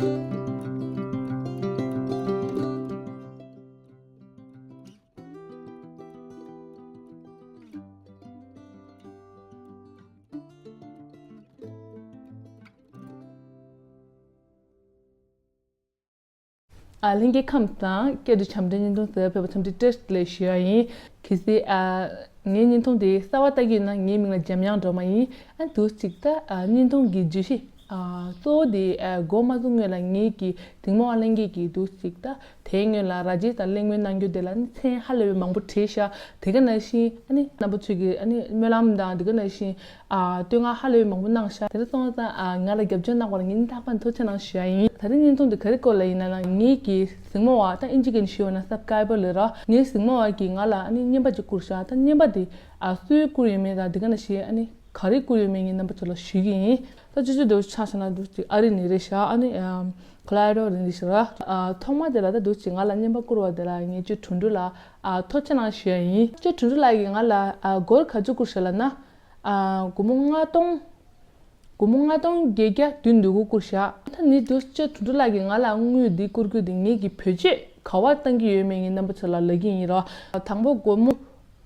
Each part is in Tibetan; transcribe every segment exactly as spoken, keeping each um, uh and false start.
ཨ། ལྷན་རྒྱས་ཁམས་བཟང་། སྐད་དུ་བྱམས་སྒྲོན་བརྙན་ཐུང་ཟེར་བའི་བརྙན་ཐུང་དེ་ལས་ཞུ་ཡ་ཡིན། གལ་སྲིད་ཨ་ངའི་བརྙན་ཐུང་དེ་གསར་པ་ལྟ་གི་ཡོད་ན། ངའི་མིང་ལ་འཇམ་དབྱངས་སྒྲོལ་མ་ཡིན། ཨ། འདུག་ཅིག་ད་ཨ་བརྙན་ཐུང་གི་བརྗོད་གཞི་ཨ་གཙོ་བོ་དེ་ཨ་འགོ་མ་ཚུགས་སྔོན་ལ་ངེད་ཀྱི་གཟིགས་མོ་བ་ལྷན་རྒྱས་ཀྱིས་འདུག་ཅིག་ད་དེའི་སྔོན་ལ་ར་ཇེས་དང་གླེང་མོལ་གནང་རྒྱུ་དེ་ལ་ནི་མཚན་ཧ་ལས་པའི་མང་པོ་བྲིས་ཤག་དེ་ག་ནང་བཞིན་ཨ་ནི་རྣམ་པ་ཚོས་ཀྱི་ཨ་ནི་སྨོན་ལམ་དང་དེ་ག་ནང་བཞིན་ཨ་བསྟོད་བསྔགས་ཧ་ལས་པའི་མང་པོ་གནང་ཤག་དེ་འདྲ་སོང་ཙང་ཨ་ང་ལ་རྒྱབ་སྐྱོར་གནང་བར་ངས་རྟག་པར་ཐུགས་རྗེ་གནང་ཞུ་ཡ་ཡིན། ད་རིང་བརྙན་ཐུང་འདི་ག་རེ་སྐོར་ལ་ཡིན་ན་ན། ངེད་ཀྱི་གཟིགས་མོ་བ་ད་ཨིན་ཇི་སྐད་ནས་ཞུས་པ་ན་སབ་སི་ཀ་རའི་བར་ལབ་ར། ངའི་གཟིགས་མོ་བ་གིས་ང་ལ་ཨ་ནི་བརྙན་པར་ཅིག་བསྐུར་ཤག་ད་བརྙན་པར་འདི་ཨ་སུས་བསྐུར་ཡོད་མེད་དང་དེ་ག་ནང་བཞིན་ཨ་ནི་ག་རེ་བསྐུར་ཡོད་མེད་ངས་རྣམ་པ་ཚོ་ལ་ཞུ་གི་ཡིན། ད་སྤྱི་སྤྱོད་འདྲ་བོ་ཆ་བཞག་ན་འདུག་ཅིག་ཨ་རི་ནས་རེད་ཤག་ཨ་ནི་ཨམ་ཁོ་ལོ་ར་རོ་ནས་རེད་ཤག་ར། ཨ་ཐོག་མ་དེ་ལ་ད་འདུག་ཅིག་ང་ལ་བརྙན་པར་བསྐུར་བ་དེ་ལ་ངས་ཅོ་དྲུང་དྲུང་ལ་ཨ་ཐུགས་རྗེ་གནང་ཞུ་ཡ་ཡིན། ཅོ་དྲུང་དྲུང་ལགས་ཀྱིས་ང་ལ་ཨ་སྒོར་ག་ཚོད་བསྐུར་ཤག་ལབ་ན། ཨ་སྒོར་མོ་ལྔ་སྟོང་། སྒོར་མོ་ལྔ་སྟོང་བརྒྱད་བརྒྱ་བདུན་ཅུ་དགུ་བསྐུར་ཤག་ད་ནི་འདུག་ཅོ་དྲུང་དྲུང་ལགས་ཀྱིས་ང་ལ་དངུལ་འདི་བསྐུར་རྒྱུ་དེ་ངེད་ཀྱིས་བེད་སྤྱོད་ག་པར་བཏང་གི་ཡོད་མེད་ངས་རྣམ་པ་ཚོ་ལ་ལབ་ཀྱི་ཡིན་ར། དང་པོ་སྒོར་མོ་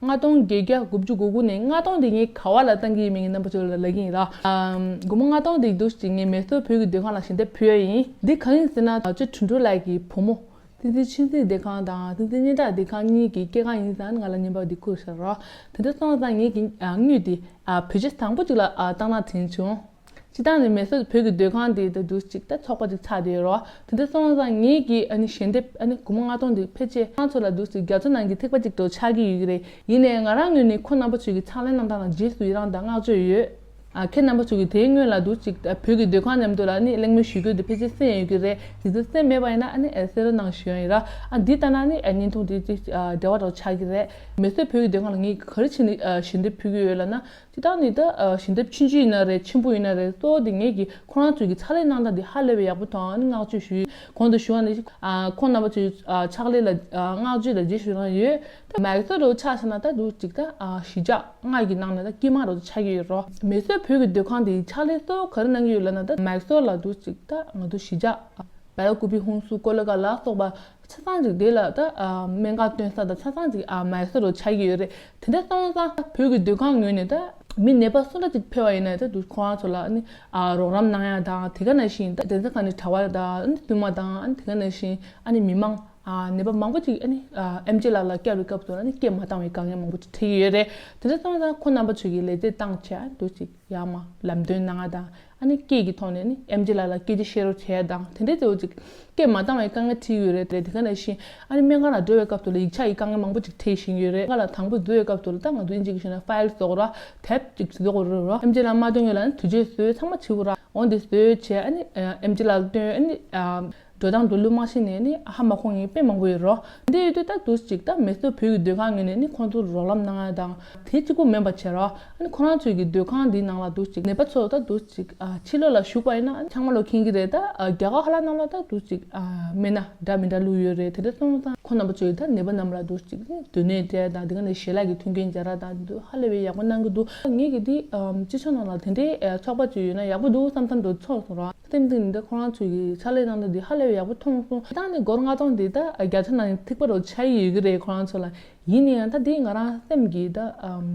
ལྔ་སྟོང་བརྒྱད་བརྒྱ་དགུ་བཅུ་གོ་དགུ་ནས་ལྔ་སྟོང་དེ་ངས་ག་པ་ལ་བཏང་གི་ཡིན་མིན་ངས་རྣམ་པ་ཚོ་ལ་ལབ་ཀྱི་ཡིན་ར། ཨམ། སྒོར་མོ་ལྔ་སྟོང་དེ་འདུག་ཅིག་ངས་མེ་སོར་བོད་ཀྱི་སྡོད་ཁང་ལ་ཞལ་འདེབས་ཕུལ་ཡ་ཡིན། འདི་གང་ཡིན་ཟེར་ན། ཅོ་དྲུང་དྲུང་ལགས་ཀྱི་བུ་མོ་བསྟན་འཛིན་ཆོས་འཛིན་སྡོད་ཁང་དང་བསྟན་འཛིན་སྙན་གྲགས་སྡོད་ཁང་གཉིས་ཀྱི་སྐྱེས་སྐར་ཡིན་ཙང་ང་ལ་བརྙན་པར་འདི་བསྐུར་ཤག་ར། དེ་འདྲ་སོང་ཙང་ངེད་ཀྱི་ཨ་དངུལ་དེ་ཨ་བེད་སྤྱོད་བཟང་པོ་ཅིག་ལ་ཨ་བཏང་ན་དྲན་བྱུང་། སྤྱིར་བཏང་ནས་མེ་སོར་བོད་ཀྱི་སྡོད་ཁང་དེ་ད་འདུག་ཅིག་ད་ཚོགས་པ་ཅིག་ཆགས་བསྡད་ཡོད་རེད་བ། དེ་འདྲ་སོང་ཙང་ངེད་ཀྱིས་ཨ་ནི་ཞལ་འདེབས་ཨ་ནི་སྒོར་མོ་ལྔ་སྟོང་དེ་ཕལ་ཆེར་ཁོང་ཚོ་ལ་འདུག་ཅིག་རྒྱ་མཚོ་ནང་གི་ཐིགས་པ་ཅིག་ཏུ་ཆགས་ཀྱི་ཡོད་ཀྱི་རེད། ཡིན་ནའི་ང་རང་ངོས་ནས་ཁོང་རྣམ་པ་ཚོས་ཀྱི་ཕྱག་ལས་གནང་སྟངས་ལ་རྗེས་སུ་ཡི་རངས་དང་བསྔགས་བརྗོད་ཡོད། ཨ་ཁྱེད་རྣམ་པ་ཚོས་ཀྱི་དེའི་སྔོན་ལ་འདུག་ཅིག་ད་བོད་ཀྱི་སྡོད་ཁང་མཉམ་དུ་ལ་ཨ་ནི་གླེང་མོལ་ཞུ་རྒྱུ་དེ་ཕལ་ཆེར་གསན་ཡོད་ཀྱི་རེད། དེ་ཚོ་གསན་མེད་པ་ཡིན་ན་ཨ་ནི་ཨ་གསན་རོགས་གནང་ཞུ་ཡ་ཡིན་ར། ཨ་འདི་ལྟ་ན་ཨ་ནི་ཨ་བརྙན་ཐུང་དེ་ཅིག་ཨ་འབྲེལ་བ་འདྲ་བོ་ཆགས་ཀྱི་རེད། མེ་སོར་བོད་ཀྱི་སྡོད་ཁང་ལ་ངས་ག་རེ་བྱས་ནས་ཨ་ཞལ་འདེབས་ཕུལ་གྱི་ཡོད་ལབ་ན། སྤྱིར་བཏང་ནི་ད་ཨ་ཞལ་འདེབས་ཆུང་ཆུང་ཡིན་ན་རེད། ཆེན་པོ་ཡིན་ན་རེད། གཙོ་བོ་དེ་ངེད་ཀྱིས་ཁོ་རང་ཚོའི་གི་ཕྱག་ལས་གནང་སྟངས་དེ་ཧ་ལས་པའི་ཡག་པོ་དང་ཨ་ནི་བསྔགས་བརྗོད་ཞུ་ཡིན། གོང་དུ་ཞུ་བ་ནང་བཞིན་ཨ་ཁོང་རྣམ་པ་ཚོའི་ཨ་ཕྱག་ལས་ལ་ཨ་བསྔགས་བརྗོད་དང་རྗེས་སུ་ཡི་རང་ཡོད། ད་མེ་སོར་རུ་ཆ་བཞག་ན་ད་འདུག་ཅིག་ད་ཨ་གཞིས་ཆགས་ལྔ་གི་ནང་ནས་ད་དཀྱིལ་མ་རུ་ཆགས་ཀྱི་ཡོད་རོ། མེ་སོར་བོད་ཀྱི་སྡོད་ཁང་དེའི་ཕྱག་ལས་གཙོ་བོ་ག་རེ་གནང་གི་ཡོད་ལབ་ན། ད་མེ་སོར་ལ་འདུག་ཅིག་ད་ང་ཚོ་གཞིས་ཆགས་བལ་ཀུ་པི་ཧུན་སུར་ཀོ་ལི་གྷལ་ལ་སོགས་པ་ཆ་ཚང་ཅིག་དེ་ལ་ད་ཨ་སྨན་ཁང་སྟོན་ས་དང་ཆ་ཚང་ཅིག་ཨ་མེ་སོར་རུ་ཆགས་ཀྱི་ཡོད་རེད། དེ་འདྲ་སོང་ཙང་བོད་ཀྱི་སྡོད་ཁང་ངོས་ནས་ད་མི་ནད་པ་སུ་འདྲ་ཅིག་ཕེབས་པ་ཡིན་ན་ད་དུ་ཁོ་རང་ཚོ་ལ་ཨ་ནི་ཨ་རོགས་རམ་གནང་ཡ་དང་། དེ་ག་ནང་བཞིན་ད་བདེ་ཚན་ཁང་ནས་གྲྭ་པ་དང་ཨ་ནི་བཙུན་མ་དང་ཨ་ནི་དེ་ག་ནང་བཞིན་ཨ་ནི་མི་མང་ཨ་ནད་པ་མང་པོ་ཅིག་ཨ་ནི་ཨ་ཨེམ་ཆི་ལགས་ལ་བསྐྱལ་བའི་སྐབས་སུ་ཨ་ནི་སྐད་མ་བཏང་བའི་དཀའ་ངལ་མང་པོ་ཅིག་འཕྲད་ཀྱི་ཡོད་རེད། དེ་འདྲ་སོང་ཙང་ཁོང་རྣམ་པ་ཚོས་ཀྱི་ལས་བྱེད་བཏང་བྱས་ཨ་འདུག་ཅིག་ཡར་མར་ལམ་སྟོན་གནང་ཡ་དང་། ཨ་ནི་སྐད་ཀྱི་ཐོག་ནས་ནི་ཨེམ་ཆི་ལགས་ལ་སྐད་ཆ་བཤད་རོགས་བྱས་ཡ་དང་། དེ་འདྲའི་གཙོ་བོ་ཅིག་སྐད་མ་བཏང་བའི་དཀའ་ངལ་འཕྲད་ཡོད་རེད། དེ་ག་ནང་བཞིན་ཨ་ནི་སྨན་ཁང་ལ་འགྲོ་བའི་སྐབས་སུ་ལ་ཡིག་ཆ་ཡི་དཀའ་ངལ་མང་པོ་ཅིག་འཕྲད་བཞིན་ཡོད་རེད། སྨན་ཁང་ལ་དང་པོ་འཛུལ་བའི་སྐབས་སུ་ལ་ད་ང་ཚོ་ཨིན་ཇི་གི་ཞུ་ན་ཕའིལ་བཟོ་དགོས་ར། དེབ་ཅིག་བཟོ་དགོས་རེད་རོ། ཨེམ་ཆི་ལགས་མ་སྟོན་སྔོན་ལ་ཨ་ནི་དུས་ཆེན་བཟོས་ཚང་མ་བྱེད་དགོས་ར། འོ་འདི་བཟོས་བྱས་ཨ་ནི་ཨེམ་ཆི་ལགས་ལ་སྟོན། ཨ་ནི་འགྲོ་སྟངས་འགྲོ་ལུགས་མ་ཤེས་ནས་ནི་ཧ་མ་གོ་མཁན་དཔེ་མང་པོ་ཡོད་རོ། འདི་ཡོད་དུས་ད་འདུག་ཅིག་ད་མེ་སོར་བོད་ཀྱི་སྡོད་ཁང་ངོས་ནས་ནི་ཁོང་ཚོར་རོགས་རམ་གནང་ཡ་དང་། དེ་གཅིག་པུ་མིན་པ་བྱས་རོགས། ཨ་ནི་ཁོ་རང་ཚོའི་གི་སྡོད་ཁང་འདིའི་ནང་ལ་འདུག་ཅིག་ནད་པ་ཚོ་ད་འདུག་ཅིག་ཨ་ཕྱི་ལོགས་ལ་བཞུགས་པ་ཡིན་ན་ཨ་ནི་ཚང་མ་ལོ་མཁྱེན་གྱི་རེད། ད་ཨ་རྒྱ་གར་ཁ་ལག་ནང་ལ་ད་འདུག་ཅིག་ཨ་སྨན་སྣ་འདྲ་མི་འདྲ་བླུགས་ཡོད་རེད། དེ་འདྲ་སོང་ཙང་ཁོང་རྣམ་པ་ཚོས་ད་ནད་པ་རྣམས་ལ་འདུག་ཅིག་སྡོད་གནས་སྤྲད་དང་། དེ་ག་ནས་ཞལ་ལག་གི་མཐུན་རྐྱེན་སྦྱར་ར་དང་། དེ་ཚོ་ཧ་ལས་པའི་ཡག་པོ་གནང་གི་འདུག་ངེད་ཀྱིས་འདི་ཨམ་སྤྱི་ཚོགས་ནང་ལ་དེ་འདྲའི་ཨ་ཚོགས་པ་ཅིག་ཡོད་ན་ཡག་པོ་འདུག་བསམ་བསམ་འདུག་ཚོར་སོང་ར། ཏིང་ཏིང་འདི་ཁོ་རང་ཚོའི་གི་ཕྱག་ལས་གནང་སྟངས་འདི་ཧ་ལས་པའི་ཡག་པོ་མཐོང་སོང་། ད་ནི་སྒོར་ལྔ་སྟོང་འདི་ད་རྒྱ་ཚ་ནང་ཐིགས་པ་རུ་ཆགས་ཡི་ཡོད་ཀྱི་རེད། ཁོ་རང་ཚོ་ལ། ཡིན་ན་ཡང་ད་འདི་ང་རང་སེམས་ཀྱི་ད་ཨམ་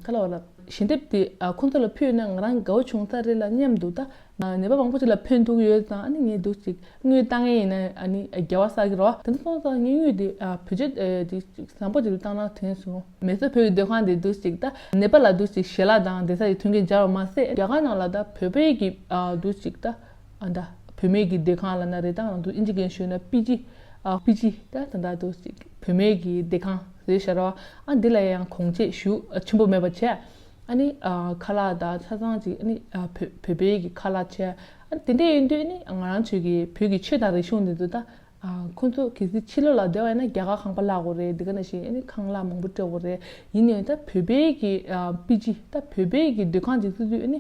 ག་ལབ་དགོས་རེད། ཞལ་འདེབས་འདི་ཨ་ཁོང་ཚོ་ལ་ཕུལ་ན་ང་རང་དགའ་བོ་བྱུང་ས་རེད་ལ་སྙམ་འདུག་ད་ནད་པ་མང་པོ་ཅིག་ལ་ཕན་ཐོགས་ཡོད་ཙང་། ཨ་ནི་ངས་འདུག་ཅིག་དངུལ་བཏང་ངེས་ཡིན་ན་ཨ་ནི་རྒྱལ་བ་བསགས་ཀྱི་རོ། དེ་འདྲ་སོང་ཙང་ངས་དངུལ་འདི་ཨ་བེད་སྤྱོད་ཨ་འདི་བཟང་པོ་ཅིག་བཏང་ན་དྲན་སོང་། མེ་སོར་བོད་ཀྱི་སྡོད་ཁང་འདི་འདུག་ཅིག་ད་ནད་པ་ལ་འདུག་ཅིག་ཞལ་ལག་དང་བསྡད་ས་ཡི་མཐུན་རྐྱེན་སྦྱར་བ་མ་ཟད། རྒྱ་གར་ནང་ལ་ད་བོད་པའི་གི་ཨ་འདུག་ཅིག་ད་ཨ་ད་བུད་མེད་ཀྱི་སྡོད་ཁང་ལབ་ན་རེད། ད་ང་ཚོ་ཨིན་ཇི་སྐད་ཞུས་ན་པི་ཇི། ཨ་པི་ཇི་ད་ད་ད་འདུག་ཅིག་བུད་མེད་ཀྱི་སྡོད་ཁང་རེད་ཤག་ར། ཨ་འདི་ལ་ཡང་གོང་ཆེ་ཞུ་ཨ་ཆེན་པོ་མེད་པ་བྱས། ཨ་ནི་ཨ་ཁ་ལག་དང་ཆ་ཚང་ཅིག་ཨ་ནི་ཨ་བོད་བོད་པའི་གི་ཁ་ལག་བྱས། ཨ་དེ་འདྲ་ཡིན་དུས་ཨ་ནི་ང་རང་ཚོའི་གི་བོད་ཀྱི་ཆོས་དང་རིག་གཞུང་འདི་ཚོ་ད། ཨ་ཁོང་ཚོ་གལ་སྲིད་ཕྱི་ལོགས་ལ་བསྡད་པ་ཡིན་ན་རྒྱ་གར་ཁང་པ་གླ་དགོས་རེད། འདི་ག་ནང་བཞིན་ཨ་ནི་ཁང་གླ་མང་པོ་སྤྲད་དགོས་རེད། ཡིན་ནའི་ད་བོད་པའི་གི་ཨ་པི་ཇི་ད་བོད་པའི་གི་སྡོད་ཁང་ཅིག་བཙུགས་དུས་ཨ་ནི་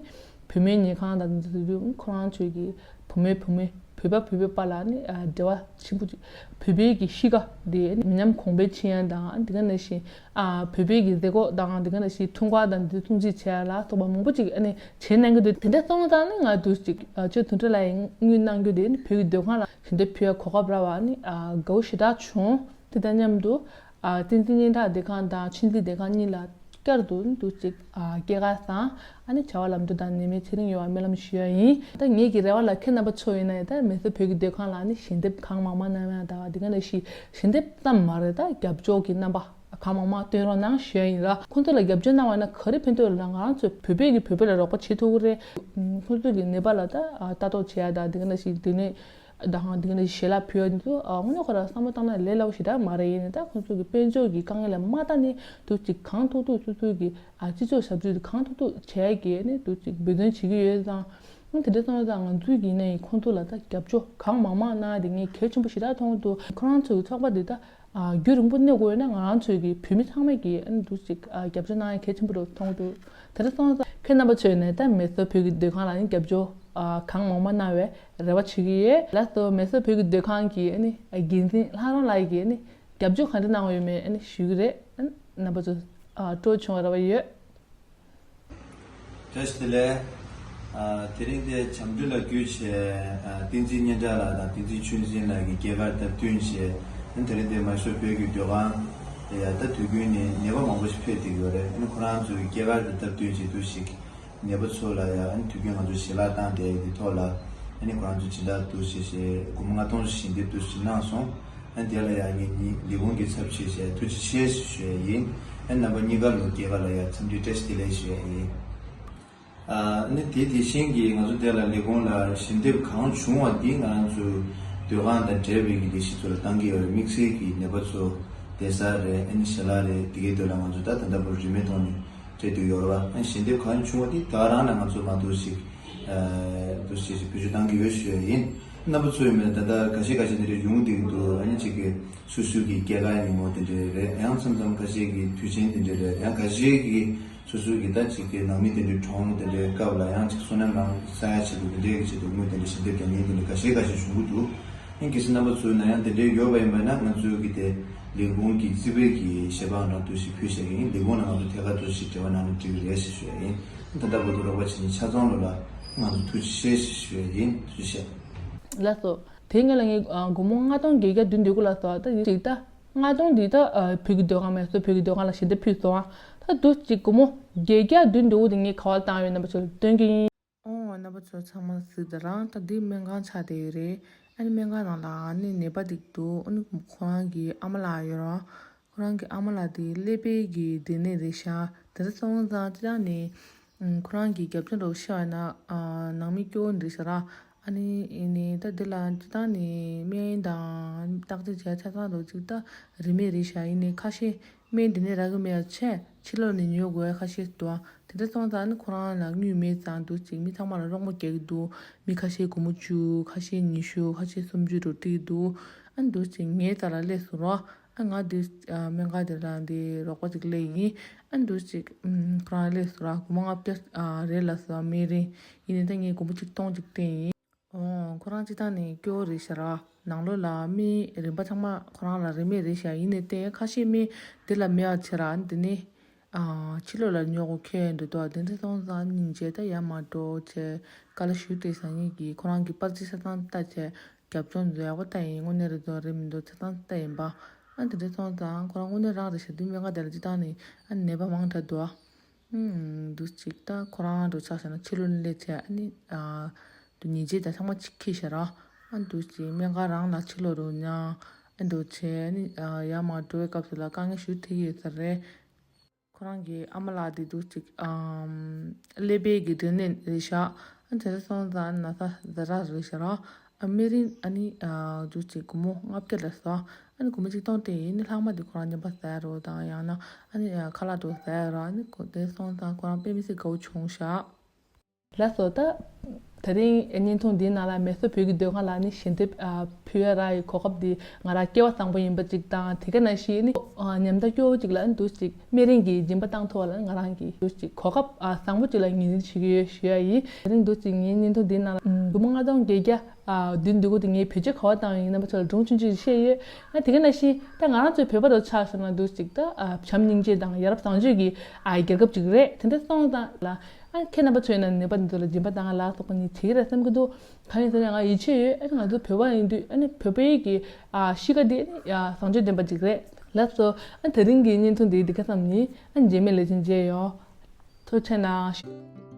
བུད་མེད་ཉལ་ཁང་དང་འདི་ཚོ་བཙུགས་དུས་ཁོ་རང་ཚོའི་གི་བུ་མོའི་བུ་མོའི་ བོད་པ་བོད་པའི་བར་ལ་ནི་ཨ་འབྲེལ་བ་ཆེན་པོ་ཅིག་བོད་པའི་གི་གཤིས་ཀ་དེ་ནི་མི་ཉམས་གོང་འཕེལ་ཕྱིན་ཡ་དང་དེ་ག་ནང་བཞིན་ཨ་བོད་པའི་གི་མཛེས་སྡུག་དང་དེ་ག་ནང་བཞིན་འཁྲུངས་སྐར་དང་དེ་སྲུང་བརྩི་བྱེད་ཡ་ལ་སོགས་པ་མང་པོ་ཅིག་ཨ་ནི་བྱེད་གནང་གི་འདུག་དེ་འདྲ་སོང་ཙང་ནི་ང་འདུག་ཅིག་ཨ་ཅོ་དོན་གྲུབ་ལགས་ཡིས་དངུལ་གནང་རྒྱུ་དེ་ནི་བོད་ཀྱི་སྡོད་ཁང་ལ་ཞལ་འདེབས་ཕུལ་ཡ་གོ་སྐབས་རག་པ་ནི་ཨ་དགའ་བོ་ཞེ་དྲག་བྱུང་། དེ་དང་མཉམ་དུ་ཨ་བསྟན་འཛིན་སྙན་གྲགས་སྡོད་ཁང་དང་ཆོས་འཛིན་སྡོད་ཁང་གཉིས་ལ་བསྐྱར་དུ་འདུག་ཅིག་ཨ་སྐྱེས་སྐར་བཟང་ཨ་ནི་བྱ་བ་ལམ་འགྲོ་དང་ནད་མེད་ཚེ་རིང་ཡོང་བ་སྨོན་ལམ་ཞུ་ཡ་ཡིན། ད་ངེད་ཀྱི་རེ་བ་ལ་ཁྱེད་རྣམ་པ་ཚོ་ཡིན་ན་ཡང་ད་མི་སེར་བོད་ཀྱི་སྡོད་ཁང་ལ་ནི་ཞལ་འདེབས་གང་མང་མང་གནང་ཡ་དང་དེ་ག་ནང་བཞིན་ཞལ་འདེབས་ཙམ་མ་རེད། ད་རྒྱབ་སྐྱོར་གྱི་རྣམ་པ་གང་མང་མང་སྟོན་རོགས་གནང་ཞུ་ཡ་ཡིན་ལ། ཁོང་ཚོ་ལ་རྒྱབ་སྐྱོར་གནང་བ་ན་ག་རེ་ཕན་ཐོགས་ཡོད་ལ། ང་རང་ཚོས་བོད་པས་ཀྱི་བོད་པ་ལ་རོགས་པ་བྱེད་ཐུབ་ཀྱི་རེད། ཁོང་ཚོ་གི་ནད་པ་ལ་ད་ལྟ་རྟོག་བྱེད་ཡ་དང་དེ་ག་ནང་བཞིན་དེ་ནས། དང་དེ་ག་ནས་ཞལ་ལག་ཕུལ་བ་འདི་ཚོ་ཨ་དངོས་གནས་ཁོ་རང་བསམ་བློ་བཏང་ན་ལས་སླ་པོ་ཞེ་དྲག་མ་རེད། ཡིན་ནའི་ད་ཁོང་ཚོ་གི་དཔལ་འབྱོར་གྱི་དཀའ་ངལ་ལ་མ་ལྟ་ནས་འདུག་ཅིག་གང་ཐུབ་ཐུབ་སོ་སོའི་གི་ཨ་སྤྱི་ཚོགས་ཞབས་ཞུ་དེ་གང་ཐུབ་ཐུབ་བྱས་ཀྱི་ནས་འདུག་ཅིག་འབད་བརྩོན་བྱེད་ཀྱི་ཡོད་ཙང་། ཨ་དེ་འདྲ་སོང་ཙང་ང་ཚོའི་གི་ནས་ཁོང་ཚོ་ལ་ད་རྒྱབ་སྐྱོར་གང་མང་མང་གནང་ཡ་དེ་ངས་གལ་ཆེན་པོ་ཞེ་དྲག་མཐོང་གི་འདུག་ཁོ་རང་ཚོའི་ཚོགས་པ་འདི་ད་ཨ་རྒྱུན་རིང་པོ་གནས་དགོས་ཡོད་ན་ང་རང་ཚོའི་གི་བོད་མི་ཚང་མས་གི་ཨ་འདུག་ཅིག་ཨ་རྒྱབ་སྐྱོར་གནང་ཡ་གལ་ཆེན་པོ་རེད་མཐོང་གི་འདུག་དེ་འདྲ་སོང་ཙང་ཁྱེད་རྣམ་པ་ཚོས་ནས་ད་མི་སེར་བོད་ཀྱི་སྡོད་ཁང་ལ་ནི་རྒྱབ་སྐྱོར། ཨ་གང་མང་མང་གནང་བའི་རེ་བ་བྱེད་ཀྱི་ཡོད། ལགས་སོ། མི་སེར་བོད་ཀྱི་སྡོད་ཁང་གི་ཨ་ནི་འགན་འཛིན་ལྷ་རམས་ལགས་ཀྱིས་ཨ་ནི་རྒྱབ་སྐྱོར་ག་འདྲ་གནང་བ་ཡོད་མེད་ཨ་ནི་ཞུ་གི་རེད། ཨ་ནི་རྣམ་པ་ཚོ་ཨ་སྤྲོ་བྱུང་བའི་རེ་བ་ཡོད། བཀྲ་ཤིས་བདེ་ལེགས། ཨ་དེ་རིང་འདིར་བྱམས་སྒྲོལ་ལགས་བརྒྱུད་བྱས་ཨ་བསྟན་འཛིན་སྙན་གྲགས་ལགས་དང་བསྟན་འཛིན་ཆོས་འཛིན་ལགས་ཀྱི་སྐྱེས་སྐར་སྟབས་བསྟུན་བྱས། ཨ་ནི་དེ་རིང་འདིར་མ་ཤོ་བོད་ཀྱི་སྡོད་ཁང་ལ་ཡ་ད་དུས་རྒྱུན་ནས་ནད་པ་མང་པོ་ཞིག་ཕེབས་བསྡད་ཡོད་རེད། ཨ་ནི་ཁོ་རང་ཚོའི་སྐྱེས་སྐར་དང་སྟབས་བསྟུན་བྱས་འདུག་ཞིག་ནད་པ་ཚོ་ལ་ཡང་ཨ་ནི་དུས་རྒྱུན་ང་ཚོ་ཞལ་ལག་བཏང་བསྡད་ཡོད་ཀྱི་ཐོག་ལ། ཨ་ནི་ཁོ་རང་ཚོ་སྦྱིན་བདག་འདུག་ཞེས་བྱས་སྒོར་མོ་ལྔ་སྟོང་ཞིག་ཞལ་འདེབས་འདུག་ཞེས་གནང་སོང་། ཨ་ནི་དེ་ལ་ཡང་ངས་ནི་ལས་ཁུངས་ཀྱི་ཚབ་བྱས་བྱས་ཐུགས་རྗེ་ཆེ་ཞེས་ཞུ་ཡ་ཡིན། ཨ་ནི་རྣམ་པ་གཉིས་ཀ་ལོ་སྐྱེས་སྐར་ལ་ཡང་འཚམས་འདྲི་བཀྲ་ཤིས་བདེ་ལེགས་ཞུ་ཡ་ཡིན། ཨ་ནི་དེ་དེ་བཞིན་གྱི་ང་ཚོ་དེ་ལ་ལས་ཁུངས་ལ་ཞལ་འདེབས་གང་བྱུང་བ་འདི་ང་རང་ཚོའི་སྡོད་ཁང་དང་འབྲེལ་བའི་གི་ལས་གཞི་ཚོ་ལ་བཏང་གི་ཡོད་རེད། དམིགས་བསལ་གྱི་ནད་པ་ཚོ་བསྡད་ས་རེད། ཨ་ནི་ཞལ་ལག་རེད། དེ་གའི་དོན་ལ་ང་ཚོ་ད་ད་ལྟ་བར་རིན་མེད་ཐོག་ནས་སྤྲད་དུ་ཡོད་རེད་བ། ཨ་ཞལ་འདེབས་གང་བྱུང་བ་དེ་ད་རང་ལ་ང་ཚོ་མ་འདུག་ཞིག་ཨ་འདུག་ཞིག་ཞིག་བེད་སྤྱོད་བཏང་གི་ཡོད་ཞུ་ཡ་ཡིན། རྣམ་པ་ཚོས་མེད་ད་ལྟ་ཁ་ཤས་ཁ་ཤས་དེ་འདྲ་ཡོང་བསྡད་ཀྱི་འདུག་ཨ་ནི་གཅིག་གི་སོ་སོའི་གི་སྐྱེས་སྐར་ཉིན་མོ་དེ་འདྲ་རེད། ཡང་མཚམས་མཚམས་ཁ་ཤས་ཀྱི་དུས་ཆེན་དེ་འདྲ་རེད། ཡང་ཁ་ཤས་ཀྱི་སོ་སོའི་གི་ད་ཅིག་གི་ནང་མི་དེ་འདྲའི་གྲོངས་དེ་འདྲའི་སྐབས་ལ་ཡང་ཅིག་བསོད་ནམས་རང་བསགས་ཡ་ཆེད་དུ་དེ་འདྲའི་གི་ཆེད་དུ་དངུལ་དེ་འདྲ་ཞལ་འདེབས་རྒྱག་མཁན་དེ་འདྲ་ཁ་ཤས་ཁ་ཤས་བྱུང་གི་འདུག་ཨ་ནི་གལ་སྲིད་རྣམ་པ་ཚོའི་ནང་ཡང་དེ་འདྲའི་ཡོད་པ་ཡིན་པ་ན་ང་ཚོའི་གི་དེ་ལས་ཁུངས་ཀྱི་རྩིས་དཔོན་གྱི་ཞལ་པར་རང་འདུག་ཞིག་ཕུལ་བཞག་གི་ཡིན། ལས་ཁུངས་ལ་ང་ཚོ་ཐད་ཀར་འདུག་ཞིག་འབྲེལ་བ་གནང་ན་འགྲིག་གི་རེད་ཞེས་ཞུ་ཡ་ཡིན། ད་ལྟ་བར་དུ་རོགས་པ་བྱེད་མཁན་ཆ་ཚང་ལོ་ལ་ང་ཚོ་ཐུགས་རྗེ་ཆེ་ཞེས་ཞུ་ཡ་ཡིན། ཐུགས་རྗེ་ཆེ། ལགས་སོ། དེ་སྔོན་ལ་ངས་ཨ་སྒོར་མོ་ལྔ་སྟོང་བརྒྱད་བརྒྱ་བདུན་འདོད་ཀྱི་ལ་སོགས་ད་ཡིན་ཅིག་ད་ལྔ་སྟོང་འདི་ད་ཨ་བོད་ཀྱི་སྡོད་ཁང་མེད་སོ་བོད་ཀྱི་སྡོད་ཁང་ལ་ཞལ་འདེབས་ཕུལ་སོང་ཨ། ད་དུ་ཅིག་སྒོར་མོ་བརྒྱད་བརྒྱ་བདུན་འདོད་དེ་ངས་ག་བ་བཏང་ཡོད་རྣམ་པ་ཚོར་སྟོན་གྱི་ཡིན། ཨོ་རྣམ་པ་ཚོ་ཚང་མ་གཟིགས་དང་རང་ད་འདི་སྨན་ཁང་ཆགས་བསྡད་ཡོད་རེད། ཨ་ནི་སྨན་ཁང་ནང་ལ་ཨ་ནི་ནད་པ་འདི་འདུག་ཨ་ནི་ཁོ་རང་གི་ཨ་མ་ལགས་ཡོད་ར། ཁོ་རང་གི་ཨ་མ་ལགས་དེ་ཀླད་པའི་གི་འབྲས་ནད་རེད་ཤག་དེ་འདྲ་སོང་ཙང་སྤྱིར་བཏང་ནས་ཨུམ་ཁོ་རང་གི་རྒྱབ་ལྗོངས་འདྲ་བོ་ཤེས་པ་ན་ཨ་ནང་མི་སྐྱོ་བོ་འདྲ་ཤག་ར། ཨ་ནི་ཨེ་ནས་ད་འདི་ལ་སྤྱིར་བཏང་ནས་སྨན་དང་བརྟག་དཔྱད་བྱས་ཆ་ཚང་འདྲ་བོ་ཅིག་ད་རིན་མེད་རེད་ཤག་ཡིན་ནའི་ཁ་ཤས་སྨན་འདི་ནས་རག་གི་མེད་པ་བྱས་ཕྱི་ལོགས་ནས་ཉོ་དགོས་ཡ་ཁ་ཤས་འདུག་དེ་འདྲ་སོང་ཙང་ཨ་ནི་ཁོ་རང་ལ་དངུལ་མེད་ཙང་འདུག་ཅིག་མི་ཚང་མ་ལ་རོགས་པ་རྒྱག་གི་འདུག་མི་ཁ་ཤས་སྒོར་མོ་བཅུ་ཁ་ཤས་ཉི་ཤུ་ཁ་ཤས་སུམ་ཅུ་འདྲ་བོ་སྤྲད་ཀྱི་འདུག་ཨ་ནི་འདུག་ཅིག་ངའི་རྩ་ལ་སླེབས་སོང་ར། ཨ་ང་འདི་ཨ་སྨན་ཁང་དེ་ལ་འདི་རོགས་པ་ཅིག་སླེབས་ཡིན། ཨ་འདུག་ཅིག་ཨམ་ཁོ་རང་སླེབས་སོང་ར། སྒོར་མོ་ལྔ་བརྒྱ་ཨ་རེད་ལབ་སོང་། སྨན་རིན་ཡིན་ནའི་ད་ངས་སྒོར་མོ་ཆིག་སྟོང་ཅིག་བསྟན་ཡིན། ཨོ་ཁོ་རང་སྤྱིར་བཏང་ནས་སྐྱོ་བོ་རེད་ཤག་ར། ནང་ལོགས་ལ་སྨན་རིན་པ་ཚང་མ་ཁོ་རང་ལ་རིན་མེད་རེད་ཤག་ཡིན་ནའི་ད་ཁ་ཤས་སྨན་འདི་ལ་མེད་པ་བྱས་ར། འདི་ནས་ཨ་ཕྱི་ལོགས་ལ་ཉོ་དགོས་ཁེལ་འདུག་དོ། དེ་འདྲ་སོང་ཙང་སྙིང་རྗེ་ད་ཡར་མར་འགྲོ་བྱས་ཀ་ལ་ཞུ་སྟེ་ཟ་ངེས་ཀྱིས་ཁོ་རང་གི་པར་ཙི་ཆ་ཚང་ལྟ་བྱས། རྒྱབ་ལྗོངས་ཡག་པོ་ལྟ་ཡིན། དངོས་གནས་རེད་འདུག་རེད་མི་འདུག་ཆ་ཚང་ལྟ་ཡིན་པ། ཨ་འདི་འདྲ་སོང་ཙང་ཁོ་རང་དངོས་གནས་རང་རེད་ཤག་འདི་སྨན་ཁང་དེ་ལ་སྤྱིར་བཏང་ནས་ཨ་ནད་པ་མང་དྲགས་འདུག་ཨ་འདུག་ཅིག་ད་ཁོ་རང་འགྲོ་ཆགས་བྱས་ན་ཕྱི་ལོགས་ནས་སླེབས་བྱས་ཨ་ནི་ཨ་འདུག་ཉལ་ཆས་དང་ཚང་མ་ཅིག་འཁྱེར་ཤག་ར། ཨ་འདུག་ཅིག་སྨན་ཁང་རང་ལ་ཕྱི་ལོགས་རུ་ཉལ་ཨ་འདུག་བྱས་ཨ་ནི་ཨ་ཡར་མར་འགྲོ་བའི་སྐབས་སུ་ལ་དཀའ་ངལ་ཞིག་འཕྲད་ཀྱི་ཡོད་ས་རེད། ཁོ་རང་གི་ཨ་མ་ལགས་དེ་འདུག་ཅིག་ཨམ་ཀླད་པའི་གི་འབྲས་ནད་རེད་ཤག་ཨ་དེ་འདྲ་སོང་ཙང་ན་ཚ་ཛ་དྲག་རེད་ཤག་ར། ཨ་སྨན་རིན་ཨ་ནི་ཨ་འདུག་ཅིག་སྒོར་མོ་ལྔ་བརྒྱ་ལ་ཟ། ཨ་ནི་སྒོར་མོ་ཆིག་སྟོང་སྟེར་ཡིན། ཨ་ནི་ལྷག་མ་དེ་ཁོ་རང་ཉམས་པ་ཟ་ཡ་རོ་དང་ཡང་ན་ཨ་ནི་ཨ་ཁ་ལག་འདྲ་བོ་ཟ་ཡ་རོ། ཨ་ནི་ཁོ་དེ་སོང་ཙང་ཁོ་རང་དཔེ་མི་སྲིད་དགའ་བོ་བྱུང་ཤག་ལགས་སོ། ད་དེ་རིང་བརྙན་ཐུང་འདིའི་ནང་ལ་མེ་སོར་བོད་ཀྱི་སྡོད་ཁང་ལ་ནི་ཞལ་འདེབས་ཕུལ་ཡ་རག་ཡི་གོ་སྐབས་འདི་ང་རང་སྐལ་བ་བཟང་པོ་ཡིན་པ་ཅིག་དང་། དེ་ག་ནང་བཞིན་ནི་ཉམས་མདའ་སྐྱོ་བོ་ཅིག་ལ་འདུག་ཅིག་སྨན་རིན་གྱི་སྦྱིན་པ་བཏང་ཐུབ་པ་ལ་ང་རང་གིས་འདུག་ཅིག་གོ་སྐབས་བཟང་པོ་ཅིག་ལ་ངོས་འཛིན་བྱེད་ཀྱི་ཡོད་ཞུ་ཡ་ཡིན། དེ་རིང་འདུག་ཅིག་ངའི་བརྙན་ཐུང་འདིའི་ནང་ལ་སྒོར་མོ་ལྔ་སྟོང་བརྒྱད་བརྒྱ་བདུན་འདུག་གོ། དེ་ངས་བེད་སྤྱོད་ག་པར་བཏང་ཡིན་རྣམ་པ་ཚོ་ལ་སྒྲུང་ཆུང་ཆུང་བཤད་ཡོད། ཨ་དེ་ག་ནང་བཞིན་ད་ང་རང་ཚོའི་བོད་པ་དང་ཆ་བཞག་ན་འདུག་ཅིག་ད་བྱམས་སྙིང་རྗེ་དང་ཡ་རབས་བཟང་སྤྱོད་ཀྱི་རྒྱལ་ཁབ་ཅིག་རེད། དེ་འདྲ་སོང་ཙང་ལ། ཨ་ཁྱེད་རྣམ་པ་ཚོའི་ནང་ནད་པ་འདི་ཚོ་ལ་སྦྱིན་པ་བཏང་ལ་སོགས་པ་ནི་བྱེད་ཀྱི་རེད་བསམ་གྱི་འདུག་གང་ཡིན་ཟེར་ན་ང་ཡིད་ཆེས་ཡོད། ཨ་ནི་ང་ཚོ་བོད་པ་ཡིན་དུས་ཨ་ནི་བོད་པའི་གི་ཨ་གཤིས་ཀ་འདི་ཨ་ནི་ཨ་བཟང་སྤྱོད་ལྡན་པ་ཅིག་རེད། ལགས་སོ། ཨ་དེ་རིང་གི་བརྙན་ཐུང་འདི་འདི་ག་ཙམ་ཡིན། ཨ་རྗེས་མའི་ལེ་ཚན་མཇལ་ཡོང་། ཐུགས་རྗེ་གནང་།